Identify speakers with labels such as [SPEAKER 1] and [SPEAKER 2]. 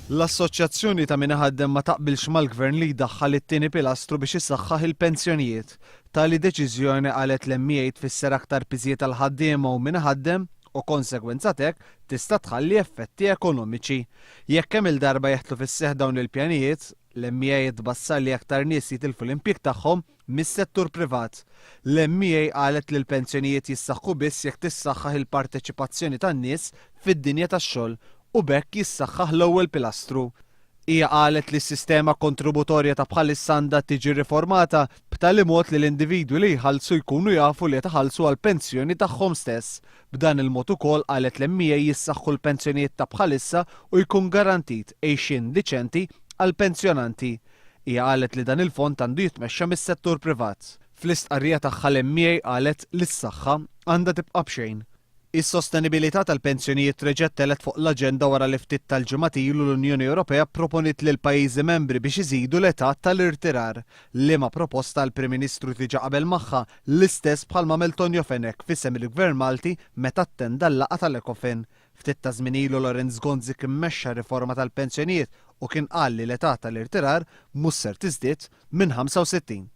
[SPEAKER 1] L-Assoċjazzjoni ta' Min Iħaddem ma taqbilx mal-Gvern li jdaħħal it-tieni pilastru biex isaħħaħ il-pensjonijiet. Tali deċiżjoni qalet l-MEA tfisser aktar piżijiet għall-ħaddiema u min iħaddem u konsegwenza t'hekk tista' tħalli effetti ekonomiċi. Jekk kemm-il darba jeħtlu fis-seħħ dawn il-pjanijiet, l-MEA tbassar li aktar nies jitilfu l-impjieg tagħhom mis-settur privat. L-MEA qalet li l-pensjonijiet jissaħħu biss jekk tissaħħaħ il-parteċipazzjoni tan-nies fid-dinja tax-xogħol u b'hekk jissaħħaħ l-ewwel pilastru. Hija qalet li s-sistema kontributorja ta' bħalissa għandha tiġi riformata b'tali mod li l-individwi li jħallsu jkunu jafu li qed iħallsu għall-pensjoni tagħhom stess. B'dan il-mod ukoll qalet l-MEA jissaħħu l-pensjonijiet ta' bħalissa u jkun garantit għixien diċenti għall-pensjonanti. Hija qalet li dan il-fond għandu jitmexxa mis-settur privat. Fl-istqarrija tagħha l-MEA qalet li s-saħħa għandha tibqa' b'xejn. Is-sostenibilità tal-pensjonijiet reġgħet telgħet fuq l-aġenda wara li ftit tal-ġimgħat ilu l-Unjoni Ewropea pproponiet lill-pajjiżi membri biex iżidu l-età tal-irtirar, liema proposta l-Prim Ministru diġà qabel magħha, l-istess bħalma għamel Tonio Fenech f'isem il-Gvern Malti meta attenda l-laqgħa tal-Ecofin. Ftit ta' żmien ilu Lawrence Gonzi kien mexxa riforma tal-pensjonijiet u kien qal li l-età tal-irtirar mhux ser tiżdied minn 65.